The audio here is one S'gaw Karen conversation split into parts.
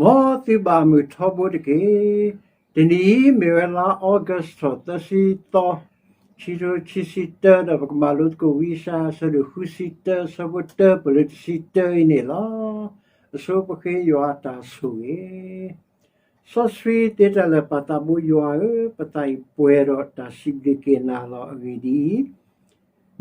မ်သုဘၣ်မုာ်ထီဘိတက့ၢ်. တနံၤအံၤမ့ၢ်ဝဲလါ August ထီၣ်သၢဆံသီ, ခံကထိခံဆံတၢ ဒီးပကမၤလိသကိးဝံယၡါယၤအဆၢဒိၣ်ဃုဆံတၢ အဆၢဖိတၢ ပလၢတဆံတၢအံၤန့ၣ်လီၤ. အဆိပဃ့ယွၤအတၢ်ဆိၣ်ဂ့ၤ စီဆှံသ့တၢ်လၢာ် ပၢ်သးဘိယွၤဧၢ, ပသးအံၤပှဲၤဒီးတၢ်စံးဘျုးက့ၤနၤလီၤ. အဂ့ၢ်ဒ်အံၤ,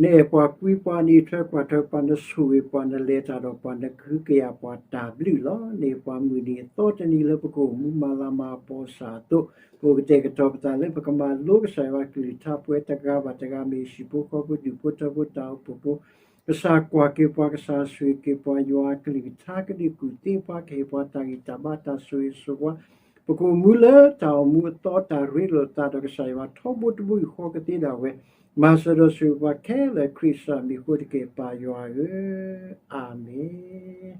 နအဲၣ်ပှၤကွံပှၤ နအံးထွဲကွၢ်ထွဲပှၤ နဆိၣ်ဂ့ၤပှၤ နလဲၤတၢ်ဒီးပှၤ နကဟုကယာ်ပှၤတၢ်ဘျုးလီၤ. နအဲၣ်ပှၤမုၢ်နံၤအသီတနံၤလၢပကအိၣ်မူမၤလၤမၤကပီၤစ့ၢ်အသိး, ပအိၣ်ကတဲာ်ကတီၤပသးလၢပကမၤလိကစၢ်ယွၤကလုၢ်ကထါ ပှၤတဂၤဘၣ်တဂၤ မ့ၢ်ဟံၣ်ဖိဃီဖိ ဒူၣ်ဖိထၢဖိ တၢ်အိၣ်ဖှိၣ်ဖိ ကစၢ်ကွၢ်က့ၤပှၤ ကစၢ်ဆိၣ်ဂ့ၤက့ၤပှၤ ယွၤကလုၢ်ကထါကဒုးကူၣ်သ့ပှၤ ကဟ့ၣ်ပှၤတၢ်ဂံၢ်တၢ်ဘါ တၢ်ဆိၣ်ဂ့ၤဆိၣ်ဝါ, ပကအိၣ်မူလၢတၢ်အိၣ်မူအသီ တၢ်ရ့လိာ်သးဒီး ကစၢ်ယွၤထီဘိတဘိယူၢ်ဃီကသ့ဒၣ်ဝဲ, မၤစၢၤဒီးဆိၣ်ဂ့ၤပှၤခဲလၢာ် ခရံာ်ကစၢ်မံၤအဃိတက့ၢ် ပၢ်ယွၤဧၢ, အၤမ့ၣ်.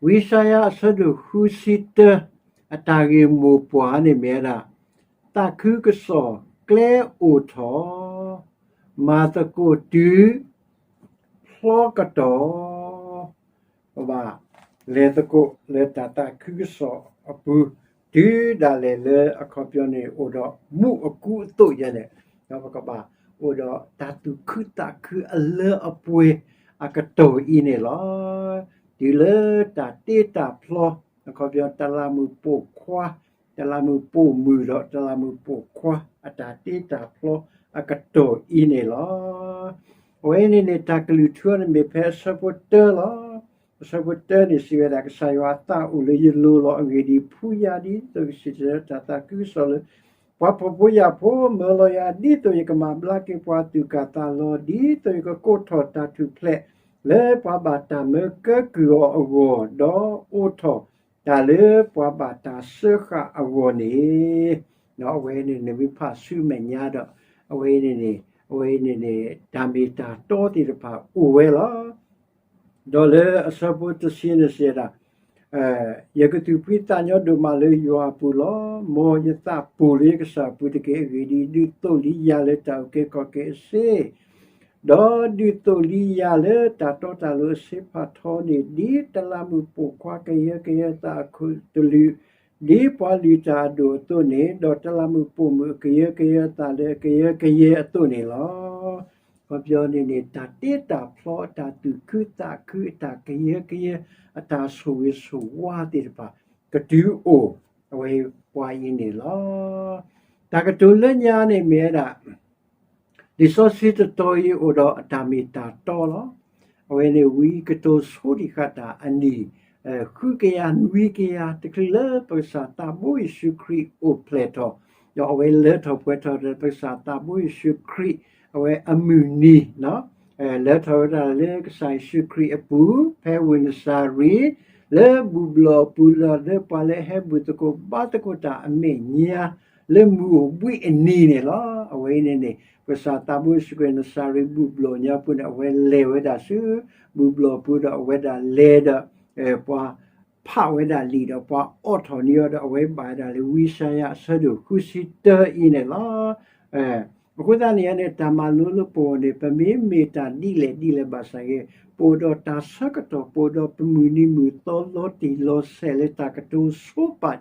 ဝံယၡါယၤအဆၢဒိၣ်ဃုဆံတၢ အတၢ်ဂ့ၢ်မိၢ်ပှၢ်န့ၣ်မ့ၢ်ဝဲဒၣ် သးခုကစီၣ်ကျဲအိၣ်ထီၣ်, မၤသကိးတုၤ ဖျီကတီၢ်, ပဘၣ်လဲၤသကိးလၢတၢ်သးခုကစီၣ်အပူၤ တုၤဒၣ်လဲာ်လၢအခီပညီန့ၣ် အိၣ်ဒီးမူးအကူအသိးယဲလဲၣ်, ဒီးပကဘၣ်အိၣ်ဒီးတၢ်သူၣ်ခုသးခုအလၢအပှဲၤအကတီၢ်အံၤန့ၣ်လီၤ. တုၤလၢတၢ်တ့တၢ်ဖျီ အခီပညီ တလးမုၢ်ပိာ်ခွါ, တလးမုၢ်ပိာ်မုၣ်ဒီးတလးမုၢ်ပိာ်ခွါ အတၢ်တ့တၢ်ဖျီအကတီၢ်အံၤန့ၣ်လီၤ. အဝဲအံၤန့ၣ်န့ၣ် တၢ်ကလုၢ်ထူန့ၣ်မ့ၢ်ဖဲအဆၢဖိတၢလီၤ. အဆၢဖိတၢန့ၣ်စံးဝဲဒၣ် ကစၢ်ယွၤအသးအိၣ်လၢယလိၤလီၤ. အဂ့ၢ်ဒ်အံၤ, ဖှူယၤဒ်သိးကစံၣ်တဲၤတဲလီၤတၢ်သးခုကစီၣ်လၢ ပှၤဖှီၣ်ဖိယာ်ဖိ, မၢလီၤယၤဒ်သိးယကမၤဘျါက့ၤပှၤသူၣ်ကၢ်သးလီၤ, ဒ်သိးယကကိးထီၣ်တၢ်ထူၣ်ဖျဲးလၢပှၤဘၣ်တၢ်မၢကဲကုၢ်အီၤအဂီၢ်, ဒီးအိးထီၣ်တၢ်လၢပှၤဘၣ်တၢ်စၢဃာ်အဂီၢ်န့ၣ်, အဝဲန့ၣ်န့ၣ် မ့ၢ်ဖးဆူမဲာ်ညါဒီး အဝဲအံၤန့ၣ်န့ၣ် အဝဲအံၤန့ၣ်န့ၣ် တၢ်မ့ၢ်တၢ်တီသ့ၣ်တဖၣ်အိၣ်ဝဲလီၤ. ဒီးလၢအဆၢဖိတဆံန့ၣ်စံးဝဲဒၣ်, ယကသူၣ်ဖှံသးညီဒိၣ်မးလၢယွၤအပူၤလီၤ. မ်ယသးပူၤလၢယကစၢ်အပူၤတက့ၢ်. အဂ့ၢ်ဒ်အံၤ, ဒုးသိၣ်လံယၤလၢတၢ်အုၣ်က့ၤခီၣ်က့ၤအစ့, ဒီးဒုးသိၣ်လံယၤလၢတၢ်တီတၢ်လိၤအစ့ဖးထီန့ၣ်, ဒ်တလးမုၢ်ပိာ်ခွါကယၢကယဲအသးအခိၣ်သလုး, ဒ်ပှၤလုၢ်တၢ်အဒိၣ်အသိးန့ၣ်, ဒီးတလးမုၢ်ပိာ်မုၣ်အကယၢကယဲအသးလၢအကယၢကယဲအသိးန့ၣ်လီၤ. အခီပညီန့ၣ်န့ၣ် တၢ်တ့တၢ်ဖျီ အတၢ်သူၣ်ခုသးခု အတၢ်ကယၢကယဲ အတၢ်ဆိၣ်ဂ့ၤဆိၣ်ဝါသ့ၣ်တဖၣ် ကတုၤအိၣ်အဝဲပှၤအံၤန့ၣ်လီၤ. တၢ်ကတိၤလၢညါန့ၣ်မ့ၢ်ဝဲဒၣ် လံာ်စီဆှံတတီၤအံၤအိၣ်ဒီးအတၢ်မ့ၢ်တၢ်တီလီၤ. အဝဲန့ၣ်ဝံကတိၤဆိဒံးဃာ်တၢ်အနံၣ် ဃုကယၤနွံကယၤ တချုးလၢပကစၢ်သးဘိယ့ၣ်ၡူးခရံာ်အိၣ်ဖျဲၣ်ထီၣ်, ဒီးအဝဲလၢထီၣ်ပှဲၤထီၣ်ဒီးပကစၢ်သးဘိယ့ၣ်ၡူးခရံာ် အဝဲအမုၢ်နံၤ လၢထီၣ်ဝဲဒၣ်လၢကစၢ်ယ့ၣ်ၡူးခရံာ်အပူၤ ဖဲဝ့ၢ်နစၤရ့း လၢဘူၣ်ဘျီၣ်အပူၤ လၢပှၤလၢအဟဲဘူၣ်သကိးဘါသကိးတၢ်အမဲာ်ညါ လၢမုၢ်အိၣ်ဘှံးအနံၤန့ၣ်လီၤ. အဝဲအံၤန့ၣ်န့ၣ် ပကစၢ်သးဘိယ့ၣ်ၡူးခရံာ် နစၤရ့းဘူၣ်ဘျီၣ်ညါပူၤန့ၣ် အဝဲလဲၤဝဲဒၣ်ဆူ ဘူၣ်ဘျီၣ်ပူၤဒီးအဝဲဒၣ်လဲၤဒီး ပှၤဖးဝဲဒၣ်လံာ်ဒီးပှၤအိးထီၣ်န့ၢ်အီၤဒီး အဝဲဘၣ်ဝဲဒၣ်လၢဝံယၡါယၤအဆၢဒိၣ်ဃုဆံတၢအံၤန့ၣ်လီၤ. အဃိသတးန့ၣ်န့ၣ် တၢ်မၤလိလၢပဂီၢ်န့ၣ် ပမ့မ့ၢ်တၢ်ဒ်လဲၣ်ဒ်လဲၣ်ဘၣ်ဆၣ်ဂ့ၤ ပအိၣ်ဒီးတၢ်ဆၢကတီၢ် ပအိၣ်ဒီးပမုၢ်နံၤမုၢ်သီလီၤတံၢ်လီၤဆဲးလၢတၢ်ကတိၤဆိပာ်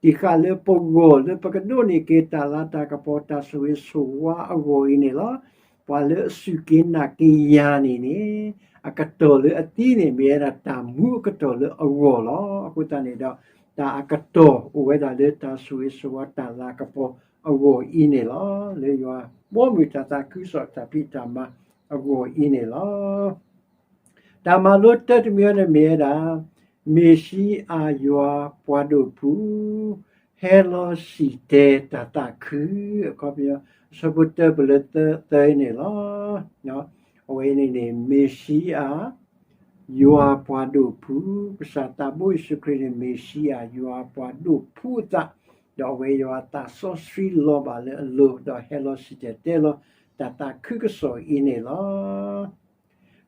တံၢ်ဃာ်လၢပဂီၢ်လၢပကဒိးန့ၢ်က့ၤတၢ်လၤတၢ်ကပီၤတၢ်ဆိၣ်ဂ့ၤဆိၣ်ဝါအဂီၢ်အံၤန့ၣ်လီၤ. ပှၤလၢအစူၢ်က့ၤနာ်က့ၤယၤန့ၣ်န့ၣ် အကတီၢ်လၢအသံန့ၣ် မ့ၢ်ဝဲဒၣ်တၢ်မူအကတီၢ်လၢအဂီၢ်လီၤ. အဃိသတးန့ၣ်ဒီး တၢ်အကတီၢ်အိၣ်ဝဲဒၣ်လၢတၢ်ဆိၣ်ဂ့ၤဆိၣ်ဝါတၢ်လၤကပီၤအဂီၢ်အံၤန့ၣ်လီၤ. လၢယွၤဘီမုၢ်တၢ်သးခုကစီၣ်တၢ်ဖံးတၢ်မၤအဂီၢ်အံၤန့ၣ်လီၤ. တၢ်မၤလိတၢတမံၤန့ၣ်မ့ၢ်ဝဲဒၣ် မ့ၣ်ၡံအၤယွၤပှၤဒိၣ်ဖု ဟဲလီၤစံၣ်တဲၤတၢ်သးခု အခီပညီ အဆၢဖိတၢပလၢသၢအံၤန့ၣ်လီၤ. အဝဲအံၤန့ၣ်န့ၣ် မ့ၣ်ၡံအၤ ယွၤပှၤဒိၣ်ဖု ကစၢ်သးဘိယ့ၣ်ၡူးခရံာ်န့ၣ် မ့ၣ်ၡံအၤယွၤပှၤဒိၣ်ဖုအသး, ဒီးအဝဲယွၤအသးစီဆှံလီၤဘၣ်လၢအလိၤ ဒီးဟဲလီၤစံၣ်တဲၤတဲလီၤ တၢ်သးခုကစီၣ်အံၤန့ၣ်လီၤ.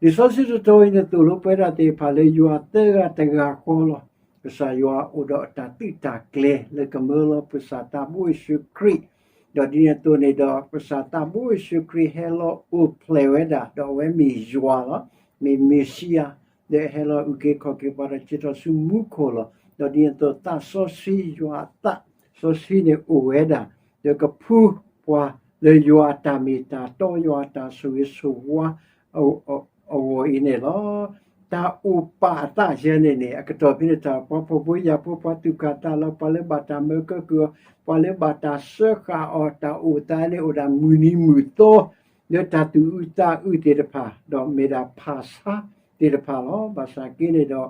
လံာ်စီဆှံတတီၤအံၤန့ၣ် သိၣ်လိပဝဲဒၣ်သ့ၣ်တဖၣ်လၢယွၤသၢဂၤတဂၤဃီလီၤ. ကစၢ်ယွၤအိၣ်ဒီးအတၢ်သုးတၢ်ကျဲၤလၢကမၢလီၤပကစၢ်သးဘိယ့ၣ်ၡူးခရံာ်, ဒီးဒ်န့ၣ်အသိးန့ၣ်ဒီး ပကစၢ်သးဘိယ့ၣ်ၡူးခရံာ်ဟဲလီၤအိၣ်ဖျဲၣ်ဝဲဒၣ် ဒီးအဝဲမ့ၢ်ယွၤလီၤ. မ့ၢ်မ့ၣ်ၡံအၤ ဒီးဟဲလီၤအုၣ်က့ၤခီၣ်က့ၤပှၤဒီးစံးထီၣ်ဆူမူခိၣ်လီၤ. ဒီးဒ်န့ၣ်အသိးသးစီဆှံ ယွၤအသးစီဆှံန့ၣ်အိၣ်ဝဲဒၣ်, ဒီးကဖှူပှၤလၢယွၤအတၢ်မ့ၢ်တၢ်တီ ယွၤအတၢ်ဆိၣ်ဂ့ၤဆိၣ်ဝါ အဂီၢ်အံၤန့ၣ်လီၤ. တၢ်အိၣ်ပာ်အသးယဲန့ၣ်န့ၣ် အကတီၢ်ဖဲန့ၣ်တၢ် ပှၤဖှီၣ်ဖိယာ်ဖိ ပှၤသူၣ်ကၢ်သးလီၤ ပှၤလၢဘၣ်တၢ်မၢကၢကုၢ်အီၤ ပှၤလၢဘၣ်တၢ်စၢဃာ်အီၤ တၢ်အိၣ်သးန့ၣ်အိၣ်ဒၣ်မုၢ်နံၤမုၢ်သီ လၢတၢ်သူၣ်အုးသးအုးသ့ၣ်တဖၣ် ဒီးမ့ၢ်ဒၣ်ဖၣ်ဆါသ့ၣ်တဖၣ်လီၤ. ဘၣ်ဆၣ်က့န့ၣ်ဒီး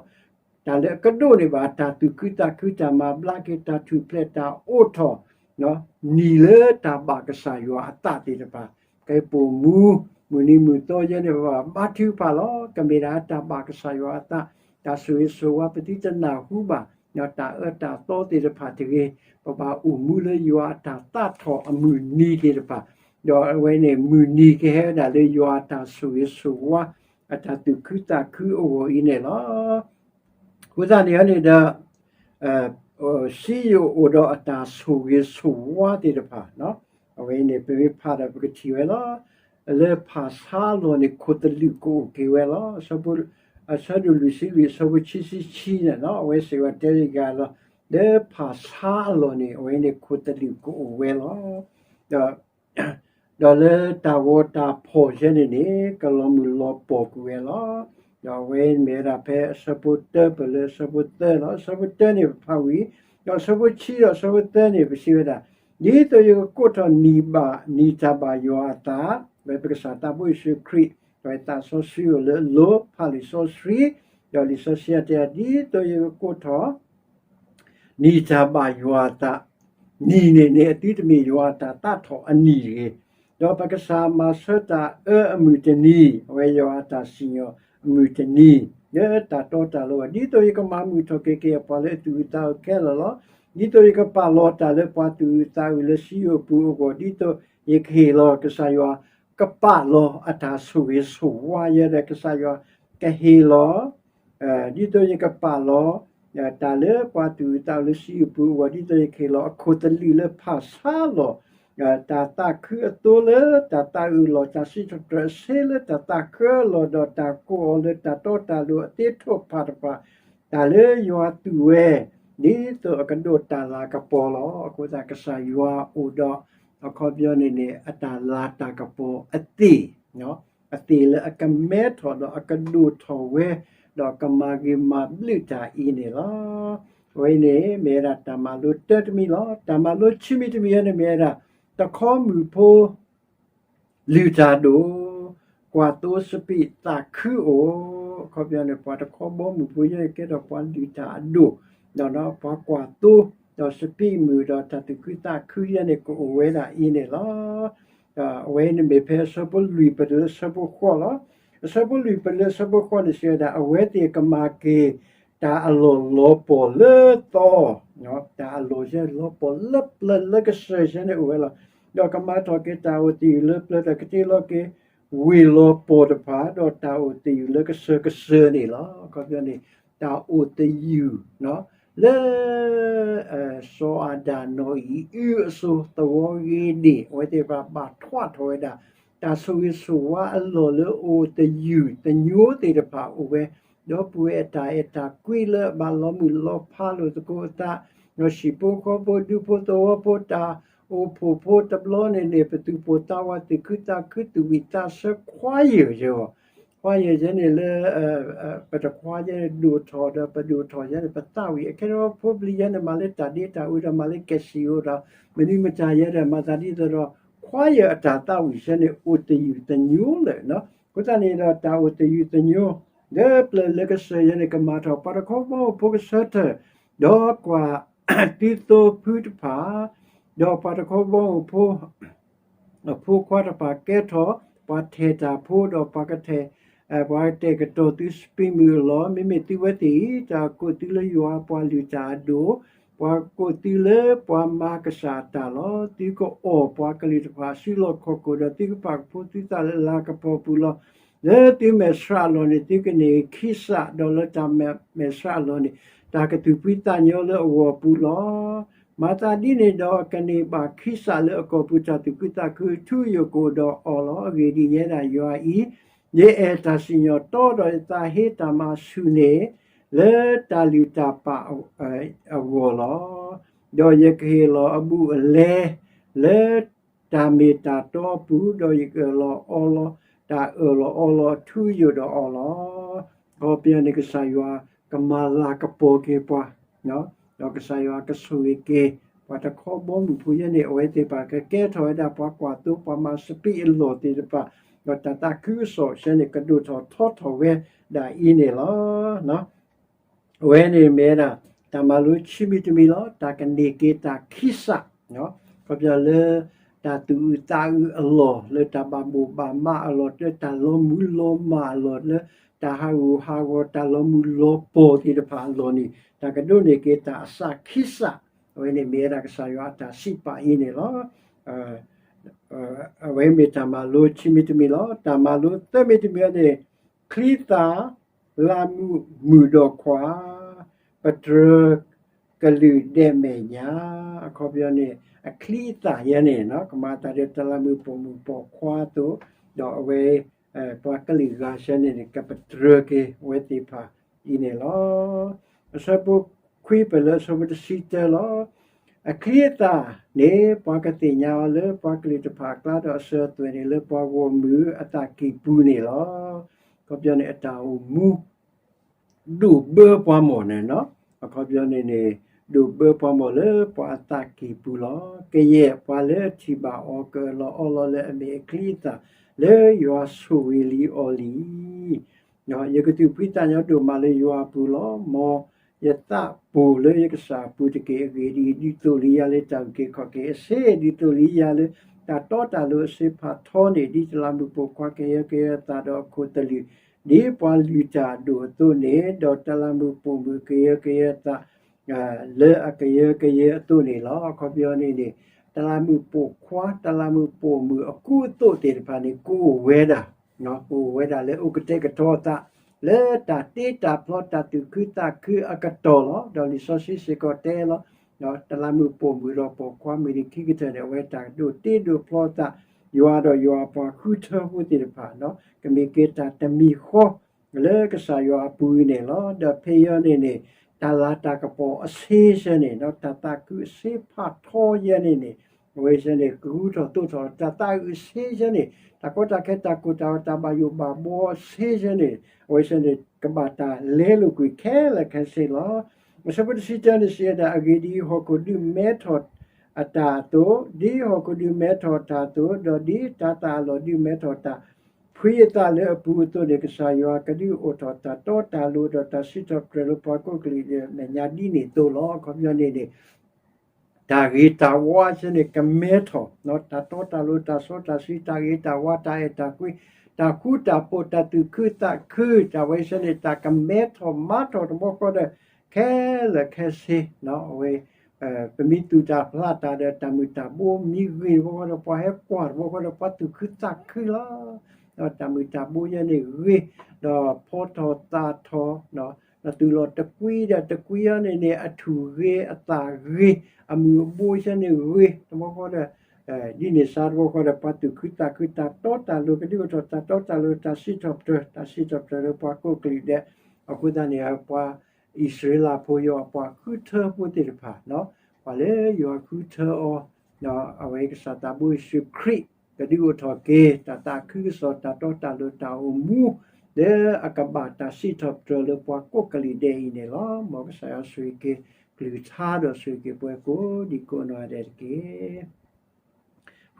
တၢ်လၢအကဒိးန့ၢ်ဘၣ် တၢ်သူၣ်ခုသးခု တၢ်မၤဘျါက့ၤ တၢ်ထူၣ်ဖျဲး တၢ်အိးထီၣ် နံၤလၢတၢ်ဘၣ်ကစၢ်ယွၤအသးသ့ၣ်တဖၣ် ကဲပိာ်မူ မုၢ်နံၤမုၢ်သီယဲန့ၣ် ပဘၣ်ထုကဖၣ်လီၤ. ကမ့ၢ်ဒၣ်တၢ်ဘၣ်ကစၢ်ယွၤအသး တၢ်ဆိၣ်ဂ့ၤဆိၣ်ဝါ ပသုတနၢ်ဟူဘၣ် တၢ်အၢတၢ်သီသ့ၣ်တဖၣ်တဂ့ၤ, ပဘၣ်အိၣ်မူလၢယွၤအတၢ်သးထီၣ်အမုၢ်နံၤသ့ၣ်တဖၣ်, ဒီးအဝဲန့ၣ် မုၢ်နံၤကဟဲဝဲဒၣ်လၢယွၤအတၢ်ဆိၣ်ဂ့ၤဆိၣ်ဝါ အတၢ်သူၣ်ခုသးခုအဂီၢ်အံၤန့ၣ်လီၤ. အဃိသတးန့ၣ်န့ၣ်ဒီး စံယိၣ်အိၣ်ဒီးအတၢ်ဆိၣ်ဂ့ၤဆိၣ်ဝါသ့ၣ်တဖၣ်, အဝဲအံၤန့ၣ် ပမ့ၢ်ဖးဒီးပကထံၣ်ဝဲလီၤ. လၢဖၣ်ဆါအလီၢ်န့ၣ် ခိၣ်သလုးကအိၣ်က့ၤဝဲလီၤ. အဆၢဒိၣ်လွံၢ်ဆံလွံၢ် အဆၢဖိခံဆံခံန့ၣ်လီၤ. အဝဲစံးဝဲတဲဂၤလီၤ, လၢဖၣ်ဆါအလီၢ်န့ၣ် အဝဲန့ၣ်ခိၣ်သလုးကအိၣ်ဝဲလီၤ. ဒီး ဒီးလၢတၢ်ဂီၤတၢ်ဖီၣ်ယဲန့ၣ်န့ၣ် ကလီၤမုၢ်လီၤပှီၢ်ကွံာ်ဝဲလီၤ. ဒီးအဝဲမ့ၢ်ဝဲဒၣ်ဖဲအဆၢဖိတၢပၢၢ်လၢအဆၢဖိသၢလီၤ. အဆၢဖိတၢန့ၣ်ပဖးဝံၤ, ဒီးအဆၢဖိခံဒီးအဆၢဖိသၢန့ၣ် ပစံးဝဲဒၣ်, ဒ်သိးယကကိးထီၣ်နံၣ်ဘၣ် နံၣ်တၢ်ဘၣ်ယွၤအသး, ဝဲပကစၢ်သးဘိယ့ၣ်ၡူးခရံာ်, ဒီးသးစီဆှံအိၣ်လၢအလိၤ ဖးလံာ်စီဆှံ, ဒီးလံာ်စီဆှံအတဲ ဒ်သိးယကကိးထီၣ် နံၣ်တၢ်ဘၣ်ယွၤအသး, နံၣ်န့ၣ်န့ၣ် အသုတမ့ၢ်ယွၤအတၢ်သးထီၣ်အနံၣ်တဂ့ၤ, ဒီးပကစၢ်မၤဆၢတၢ်အၢအမုၢ်တနံၤ, အဝဲယွၤအတၢ်စံၣ်ညီၣ်အမုၢ်တနံၤ, လၢတၢ်တီတၢ်လိၤအဂီၢ်, ဒ်သိးယကမၤမုာ်ထီၣ်က့ၤက့ၤအပှၤလၢအသူၣ်အုးသးအုးခဲလၢာ်လီၤ. ဒ်သိးယကပာ်လီၤတၢ်လၢပှၤသူၣ်အုးသးအုးလၢစံယိၣ်ပူၤအဂီၢ်, ဒ်သိးယကဟ့ၣ်လီၤကစၢ်ယွၤ ကပာ်လီၤအတၢ်ဆိၣ်ဂ့ၤဆိၣ်ဝါယဲဒီး ကစၢ်ယွၤကဟ့ၣ်လီၤ ဒ်သိးယကပာ်လီၤ တၢ်လၢပှၤသူၣ်အုးသးအုးလၢစံယိၣ်ပူၤအဂီၢ်, ဒ်သိးယကဟ့ၣ်လီၤအခိၣ်သလုးလၢဖၣ်ဆါအလီၢ်, တၢ်သးခုအသိလၢတၢ်သးအုးအလီၢ်, တၢ်စံးထီၣ်ပတြၢၤအဆ့လၢတၢ်သးခုအလီၢ်, ဒီးတၢ်ကိးအီၤလၢတၢ်တီတၢ်လိၤအသ့ထိၣ်ဖးတဖၣ်, တၢ်လၢယွၤသူၣ်ဝဲ ဒ်သိးအကဒိးတၢ်လၤကပီၤလီၤ. အဃိသတးကစၢ်ယွၤအိၣ်ဒီး အခီပညီန့ၣ်န့ၣ် အတၢ်လၤတၢ်ကပီၤအသ့ၣ် အသ့ၣ်လၢအကမဲထီၣ်ဒီးအကဒိၣ်ထီၣ်ဝဲ, ဒီးကမၤဂ့ၤမၤဘျုးတၢ်အံၤန့ၣ်လီၤ. အဝဲအံၤန့ၣ် မ့ၢ်ဝဲဒၣ်တၢ်မၤလိတၢတမံၤလီၤ. တၢ်မၤလိခံမံၤတမံၤအံၤန့ၣ် မ့ၢ်ဝဲဒၣ် တခီမုၢ်ဖိ လုၢ်တၢ်ဒိၣ်, ကွၢ်သိစပံးသးခုအိၣ်, အခီပညီန့ၣ် ပှၤတခီဘီမုၢ်ဖိယဲန့ၣ် ကဲထီၣ်ပှၤလုၢ်တၢ်အဒိၣ်, ဒီးပှၤကွၢ်သိ, ဒီးစပံးမုၢ်ဒီးတၢ်သူၣ်ခုသးခုယဲန့ၣ် ကအိၣ်ဝဲဒၣ်အံၤန့ၣ်လီၤ. အဝဲန့ၣ်မ့ၢ်ဖဲအဆၢဖိလွံၢ်ပၢၢ်တုၤလၢအဆၢဖိဃိးလီၤ. အဆၢဖိလွံၢ်ပၢၢ်တုၤလၢအဆၢဖိဃိးန့ၣ် စံးဝဲဒၣ် အဝဲသ့ၣ်ကမၤက့ၤ တၢ်အလီၢ်လီၤပှီၢ်လၢသီ, တၢ်အလီၢ်ယဲလီၤပှီၢ်လၢပျၢၤလၢကစၢၢ်ယဲန့ၣ်အိၣ်ဝဲလီၤ. ဒီးကမၤထီၣ်က့ၤတၢ်အိၣ်သယုၢ်လၢပျၢၤ ဒီးကတ့လီၤက့ၤ ဝ့ၢ်လီၤပှီၢ်တဖၣ် ဒီးတၢ်အိၣ်သယုၢ်လၢကစၢၢ်ကစၢၢ်န့ၣ်လီၤ. အခီပညီန့ၣ် တၢ်အိၣ်သယုၢ် လၢ စီၤအၤဒၣ်နီၢ်အံၤ အုအစိၤသဝီဂ့ၤဒ့ၣ် အဝဲသ့ၣ်တဖၣ်ဘၣ်ထွးထီၣ်ဝဲဒၣ် တၢ်ဆိၣ်ဂ့ၤဆိၣ်ဝါအလီၢ်လၢအအိၣ်သယုၢ်သညိသ့ၣ်တဖၣ်အိၣ်ဝဲ, ဒီပုၢ်ဝဲၢ်အတၢ်အဲၣ်တၢ်ကွံလၢအဘၣ်လီၤမုၢ်လီၤဖးလိာ်သကိးအသး, ဒီးဟံၣ်ဖိဃီဖိဒူဖိသဝီဖိတၢ်အိၣ်ဖှိၣ်ဖိတဘျီန့ၣ်န့ၣ် ပသူၣ်ပိၢ်သးဝးသူၣ်ခုသးခုသူၣ်ဝံၣ်သးဆၢ choir ယဲ, choir ယဲန့ၣ်လၢ ပတ choir ယဲန့ၣ် ဒိၣ်ထီၣ်ဒီးပဒိၣ်ထီၣ်ယဲန့ၣ် ပသးဝံၣ် အခဲအံၤဖိပျံၤယဲန့ၣ် မၤလၢတၢ်ဒ့တၢ်အူဒီး မၤလၢကဲးစံၣ်ဧိၤဒီး မနုၤမတၤယဲဒီး မၤသးဒ်သိးဒီး choir အတၢ်သးဝံၣ်ယဲန့ၣ် အိၣ်သယုၢ်သညိလၢာ်. အဃိသတးန့ၣ်ဒီး တၢ်အိၣ်သယုၢ်သညိ လၢပျၢၤလၢကစၢၢ်ယဲန့ၣ် ကမၤထီၣ် ပှၤတခီဘီမုၢ်ဖိကဆၢထၢၣ် ဒီးကွၢ်သုသိဖုတဖၣ်, ဒီးပှၤတခီဘီမုၢ်ဖိ အဖိခွါတဖၣ်ကဲထီၣ် ပှၤထဲးတၢ်ဖိ ဒီးပှၤကထဲး ပှၤကတဲာ်ကတီၤသုစပံးမုၢ်အလီၢ်, မ့မ့ၢ်သုဝဲသ့ၣ်အံၤ တၢ်ကိးသုလၢယွၤပှၤလုၢ်တၢ်အဒိၣ်, ပှၤကိးသုလၢပှၤမၤကစၢ်အတၢ်လီၤ. သုကအီၣ်ပှၤကလုာ်တဖၣ်အစုလီၢ်ခီၣ်ခိၣ် ဒီးသုကပာ်ကဖိသုသးလၢအလၤကပီၤပူၤလီၤ. လၢသုမဲာ်ဆှးအလီၢ်န့ၣ် သုကန့ၢ်ခံစး, ဒီးလၢတၢ်မဲာ်ဆှးအလီၢ်န့ၣ် တၢ်ကသူၣ်ဖှံသးညီလၢအဂီၢ်ပူၤလီၤ. မၤသးဒ်န့ၣ်ဒီး ကန့ၢ်ဘၣ်ခံစးလၢအကီၢ်ပူၤ တၢ်သူၣ်ခုသးခု ထူယိာ်ကအိၣ်ဒီးအီၤလီၤ. အဂ့ၢ်ဒ်အံၤ, ယဲဒၣ်ယွၤအံၤ ယအဲၣ်တၢ်စံၣ်ညီၣ်တီဒီးယသးဟ့တၢ်မၤဆူၣ်န့ၣ် လၢတၢ်လုၢ်တၢ်ပာ်အဂီၢ်လီၤ. ဒီးယကဟ့ၣ်လီၤအဘူးအလဲလၢတၢ်မ့ၢ်တၢ်တီအပူၤ, ဒီးယကအၢၣ်လီၤအီလီၤ တၢ်အၢၣ်လီၤအီလီၤထူယိာ်ဒီးအီၤလီၤ. အခီပညီန့ၣ် ကစၢ်ယွၤကမၤလၤကပီၤက့ၤပှၤ ဒီးကစၢ်ယွၤကဆိၣ်ဂ့ၤက့ၤ ပှၤတခီဘီမုၢ်ဖိယဲန့ၣ် အဝဲသ့ၣ်တဖၣ်ကကဲထီၣ်ဝဲဒၣ်ပှၤကွၢ်သိ ပှၤမၤစပံးအလီၢ်သ့ၣ်တဖၣ်, ဒီးတၢ်သးခုကစီၣ်ဆၢန့ၣ် ကဒိၣ်ထီၣ်ထီထီၣ်ဝဲဒၣ်အံၤန့ၣ်လီၤ. အဝဲန့ၣ်မ့ၢ်ဝဲဒၣ် တၢ်မၤလိခံမံၤတမံၤလီၤ. တၢ်ကန့ၢ်က့ၤတၢ်ခံစး ခီပညီလၢ တၢ်သူၣ်အုးသးအုးအလီၢ်, လၢတၢ်ဘၣ်ဘိၣ်ဘၣ်မးအလီၢ်, လၢတၢ်လီၤမုၢ်လီၤမၢ်အလီၢ်, လၢတၢ်ဟးဂူာ်ဟးဂီၤ တၢ်လီၤမုၢ်လီၤပီၢ်သ့ၣ်တဖၣ်အလီၢ်န့ၣ် တၢ်ကဒိးန့ၢ်က့ၤတၢ်အစးခံစး, အဝဲန့ၣ်မ့ၢ်ဝဲဒၣ်ကစၢ်ယွၤအတၢ်စံးပာ်အံၤန့ၣ်လီၤ. အဝဲမ့ၢ်တၢ်မၤလိခံမံၤတမံၤလီၤ. တၢ်မၤလိသၢမံၤတမံၤန့ၣ် ချံသၣ် လၢမုၢ်မုၣ်ဒီးခွါ ပတြၢၤကလုာ်ဒဲးမဲာ်ညါ, အခီပညီန့ၣ် အချံအသၣ်ယဲန့ၣ် ကမၤအသးဒီးတၢ်လၢမုၢ်ပိာ်မုၣ်ပိာ်ခွါအသိး, ဒီးအဝဲ ပှၤကလုာ်ဂၤဆၢန့ၣ်န့ၣ် ကပတြၢၤက့ၤအဝဲသ့ၣ်တဖၣ်အံၤန့ၣ်လီၤ. အဆၢဖိခွံ ပလၢအဆၢဖိတဆံတၢလီၤ. အချံအသၣ်န့ၣ် ပှၤကသ့ၣ်ညါအီၤလၢပှၤကလုာ်တဖၣ်အကျါ ဒီးအစၢၤအသွဲၣ်န့ၣ် လၢပှၤဂီၢ်မုၢ်အသးကံၢ်ပူၤန့ၣ်လီၤ. အခီပညီန့ၣ် အတၢ်အိၣ်မူ ဒိၣ်ဘၢပှၤမီၢ်န့ၣ်လီၤ. အခီပညီန့ၣ်န့ၣ် ဒိၣ်ဘၢပှၤမီၢ်လၢပှၤအသးကံၢ်ပူၤလီၤ. ကယဲၢ်ပှၤလၢအထံၣ်ဘၣ်အီၤ ကအၢၣ်လီၤအီလီၤလၢအမ့ၢ်အချံအသၣ် လၢယွၤဆိၣ်ဂ့ၤလံအီၤလံ. ယကသူၣ်ဖှံသးညီဒိၣ်မးလၢယွၤအပူၤလီၤ. မ်ယသးပှၢ်လၢယကစၢ်အပူၤတက့ၢ်. အဂ့ၢ်ဒ်အံၤ, ဒ်သိးလံယၤလၢတၢ်အုၣ်က့ၤခီၣ်က့ၤအဆ့, ဒ်သိးလံယၤလၢတၢ်တီတၢ်လိၤအဆ့ဖးထီန့ၣ်, ဒ်တလးမုၢ်ပိာ်ခွါကယၢကယဲအသးဒီးအခိၣ်သလုး, ဒ်ပှၤလုၢ်တၢ်အဒိၣ်အသိးန့ၣ်, ဒီးတလးမုၢ်ပိာ်မုၣ်ကယၢကယဲအသး လၢအကယၢကယဲအသိးန့ၣ်လီၤ. အခီပညီန့ၣ်န့ၣ် တလးမုၢ်ပိာ်ခွါ တလးမုၢ်ပိာ်မုၣ်အကူအသိးသ့ၣ်တဖၣ်န့ၣ် ကအိၣ်ဝဲဒၣ်, ကအိၣ်ဝဲဒၣ်လၢအိၣ်ကတဲာ်ကတီၤအသး လၢတၢ်တ့တၢ်ဖျီ တၢ်သူၣ်ခုသးခုအကတီၢ်လီၤ. ဒီးလံာ်စီဆှံစ့ၢ်ကီးတဲလီၤ, တလးမုၢ်ပိာ်မုၣ်ဒီးပိာ်ခွါမုၢ်နံၤခံကတၢၢ်န့ၣ် အဝဲတၢ်ကဒိးတ့ဒိးဖျီအသး ယွၤဒီးယွၤအပှၤဃုထၢဖိသ့ၣ်တဖၣ် ကမ့ၢ်က့ၤတၢ်တမံၤဃီ လၢကစၢ်ယွၤအပူၤအံၤန့ၣ်လီၤ. ဒီးဖဲအံၤန့ၣ်န့ၣ် တၢ်လၤတၢ်ကပီၤအဆ့ဆၢန့ၣ် တၢ်သးခုအဆ့ဖးထီယဲန့ၣ်န့ၣ် အဝဲဆၢန့ၣ် ကဂုၤထီၣ်သိးထီၣ် တၢ်သးအုးအဆ့ဆၢန့ၣ် တၢ်ကီတၢ်ခဲ တၢ်ကိၢ်တၢ်ဂီၤ တၢ်ဘၣ်ယိၣ်ဘၣ်ဘှီအဆ့ဆၢန့ၣ် အဝဲဆၢန့ၣ် ကဘၣ်တၢ်လဲလိာ်ကွံာ်ခဲလၢာ်ခဲဆ့လီၤ. အဆၢဖိတဆံတၢန့ၣ်စံးဝဲဒၣ်, အဂ့ၢ်ဒ်အံၤ, ဟီၣ်ခိၣ်ဒုးမဲထီၣ်အတၢ်အသိး, ဒ်ဟီၣ်ခိၣ်ဒုးမဲထီၣ်တၢ်အသိး, ဒီးဒ်တၤသၣ်အလီၢ်ဒုးမဲထီၣ်တၢ် ဖှံအသးလၢအပူၤအသိးန့ၣ်, ကစၢ်ယွၤကဒုးအိၣ်ထီၣ်တၢ်တီတၢ်လိၤ ဒီးတၢ်စံးထီၣ်ပတြၢၤလၢပှၤကိးကလုာ်ဒဲးမဲာ်ညါဒ်န့ၣ်အသိးလီၤ. အခီပညီန့ၣ်န့ၣ် တၢ်ဂ့ၤတၢ်ဝါဆၢန့ၣ် ကမဲထီၣ်, တၢ်တီတၢ်လိၤ တၢ်စီတၢ်ဆှံ တၢ်ဂ့ၤတၢ်ဝါ တၢ်အဲၣ်တၢ်ကွံ တၢ်ဃူတၢ်ဖိး တၢ်သူၣ်ခုသးခု တၢ်ဝဲဆၢန့ၣ် တၢ်ကမဲထီၣ်မၤထီၣ်တဘျီဃီဒီး ခဲလၢာ်ခဲဆ့ အဝဲ ပမ့ၢ်သူၣ်တၢ်ဖျးတၢ်ဒီး တၢ်မုၢ်တၢ်ဘိမ့ၢ်ဂ့ၤတဘျီဃီဒီး ပှၤဟဲကွၢ်တဘျီဃီဒီး ပှၤသူၣ်ခုသးခုလီၤ. တၢ်မုၢ်တၢ်ဘိယဲန့ၣ်ဂ့ၤ, ဒီးဖီထီၣ်သးထီၣ်, ဒီးသူၣ်လီၤတကွံဒီးတကွံအံၤန့ၣ်န့ၣ် အထူၣ်ဂ့ၤအသးဂ့ၤ အမုၢ်အဘိယဲန့ၣ်ဂ့ၤ တဘျီဃီဒီး ဒ်န့ၣ်စါတဘျီဃီဒီး ပှၤသူၣ်ခုသးခု တၢ်တီတၢ်လိၤ ကဒုးအိၣ်ထီၣ်တၢ်တီတၢ်လိၤ တၢ်စံးထီၣ်ပတြၢၤ တၢ်စံးထီၣ်ပတြၢၤလၢပှၤကိးကလုာ်ဒဲး အဃိသတးန့ၣ် ပှၤအံၣ်စရ့လးဖိယွၤအပှၤဃုထၢဖိသ့ၣ်တဖၣ်, ပှၤလၢယွၤဃုထၢအီၤ, အဝဲကစၢ်သးဘိယ့ၣ်ၡူးခရံာ် ကဒုးအိၣ်ထီၣ်က့ၤ တၢ်သးခုကစီၣ် တၢ်တီတၢ်လိၤ တၢ်အိၣ်မူ လၢအကဘၣ်တၢ်စံးထီၣ်ပတြၢၤလၢပှၤကိးကလုာ်ဒဲးအံၤန့ၣ်လီၤ. မ်ကစၢ်ယွၤဆိၣ်ဂ့ၤက့ၤ ကလုၢ်ကထါဒီးဆိၣ်ဂ့ၤက့ၤပှၤကိးဒံကိးနီၢ်ဂၤဒဲးတက့ၢ်.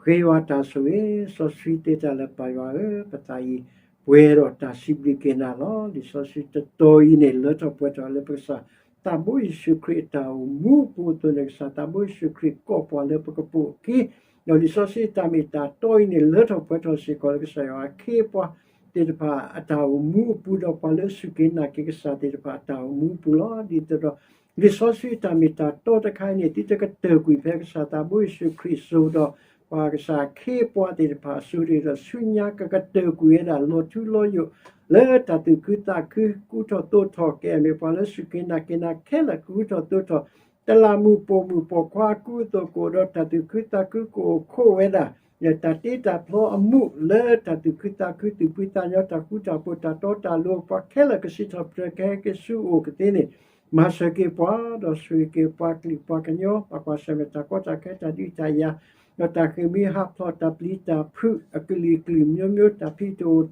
ပဃ့ယွၤတၢ်ဆိၣ်ဂ့ၤ စီဆှံသ့တၢ်လၢပၢ်ယွၤဧၢ, ပသးအံၤပှဲၤဒီးတၢ်စံးဘျုးက့ၤနၤလီၤ. လံာ်စီဆှံတတီၤအံၤန့ၣ် လၢထီၣ်ပှဲၤထီၣ်လၢပကစၢ်သးဘိယ့ၣ်ၡူးခရံာ်အတၢ်အိၣ်မူအပူၤအသိးန့ၣ် ကစၢ်သးဘိယ့ၣ်ၡူးခရံာ်ကိးပှၤလၢပကပိာ်အခံ, ဒီးလံာ်စီဆှံတၢ်မ့ၢ်တၢ်တီအံၤန့ၣ် လၢထီၣ်ပှဲၤထီၣ်စ့ၢ်ကီးလၢကစၢ်ယွၤအခ့အပှၤသ့ၣ်တဖၣ်အတၢ်အိၣ်မူအပူၤ ဒီးပှၤလၢစူၢ်က့ၤနာ်က့ၤကစၢ်သ့ၣ်တဖၣ်အတၢ်အိၣ်မူအပူၤလီၤ. ဒ်သိးဒီး လံာ်စီဆှံတၢ်မ့ၢ်တၢ်တီတခါအံၤန့ၣ် သုတကတၢၢ်ကွံာ်ဖဲကစၢ်သးဘိယ့ၣ်ၡူးခရံာ်အစိၤဒီး ပှၤကစၢ်အခ့အပှၤသ့ၣ်တဖၣ်အစိၤဒီး ဆူညါကကတၢၢ်ကွံာ်ဝဲဒၣ်လီၤထူလီၤယိာ် လၢတၢ်သူၣ်ခုသးခု ကူထီၣ်သိးထီၣ် ကအဲၣ်မ့ၢ်ပှၤလၢစူၢ်က့ၤနာ်က့ၤနၤခဲလၢာ် ကူထီၣ်သိးထီၣ် တလးမုၢ်ပိာ်မုၣ်ပိာ်ခွါအကူအသိး ကအိၣ်ဒီးတၢ်သူၣ်ခုသးခု ကအိၣ်ခိးဝဲဒၣ် တၢ်တ့တၢ်ဖျီအမူးလၢတၢ်သူၣ်ခုသးခု သူၣ်ဖှံသးညီ တၢ်ဃူတၢ်ဖိး တၢ်တီတၢ်လိၤ ပှၤခဲလၢာ်ကစံးထီၣ်ပတြၢၤကဟဲက့ၤဆူအအိၣ်ကသ့န့ၣ် မၤစၢၤက့ၤပှၤ ဒီးဆိၣ်ဂ့ၤက့ၤပှၤကလုာ်ပှၤကညီ ဘၣ်ကွၢ်ဆၢၣ်မဲာ်တၢ်ကီတၢ်ခဲ တၢ်ဒုးတၢ်ယၤ ဒီးတၢ်ဃ့ၢ်မှံဟးဖျိး တၢ်ပျံၤတၢ်ဖုး အကလုာ်ကလုာ်မျိုးမျိုး တၢ်ဖံးတအိၣ်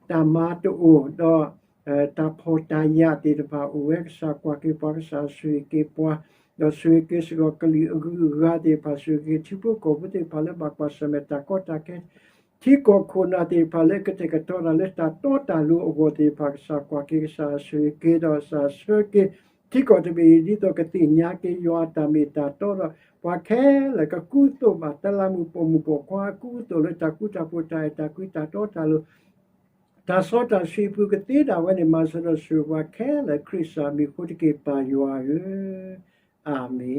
တၢ်မၤတအိၣ် ဒီး တၢ်ဖှီၣ်တၢ်ယာ်သ့ၣ်တဖၣ်အိၣ်ဝဲ ကစၢ်ကွၢ်က့ၤပှၤ ကစၢ်ဆိၣ်ဂ့ၤက့ၤပှၤ ဒီးဆိၣ်ဂ့ၤက့ၤစ့ၢ်ကီးကလုာ်အဂုၤအဂၤသ့ၣ်တဖၣ် ဆိၣ်ဂ့ၤက့ၤထံဖိကီၢ်ဖိသ့ၣ်တဖၣ်လၢဘၣ်ကွၢ်ဆၢၣ်မဲာ်တၢ်ကီတၢ်ခဲ ထံကီၢ်ခိၣ်နၢ်သ့ၣ်တဖၣ်လၢကတဲာ်ကတီၤတၢ်လၢတၢ်တီတၢ်လိၤအဂီၢ်သ့ၣ်တဖၣ် ကစၢ်ကွၢ်က့ၤ ကစၢ်ဆိၣ်ဂ့ၤက့ၤ ဒီးကစၢ်ဆှၢက့ၤ ထံကီၢ်တဘ့ၣ်အံၤ ဒ်သိးကသ့ၣ်ညါက့ၤယွၤအတၢ်မ့ၢ်တၢ်တီဒီး ပှၤခဲလၢာ်ကကူသိးဘၣ် တၢ်လၢမုၣ်ပိာ်မုၣ်ပိာ်ခွါ ကူသိးလၢတၢ်ဃူတၢ်ဖိး တၢ်အဲၣ်တၢ်ကွံ တၢ်တီတၢ်လိၤ တၢ်စီတၢ်ဆှံအပူၤကသ့ဒၣ်ဝဲန့ၣ် မၤစၢၤဒီးဆိၣ်ဂ့ၤပှၤခဲလၢာ် ခရံာ်ကစၢ်မံၤအဃိတက့ၢ် ပၢ်ယွၤဧၢ, အၤမ့ၣ်.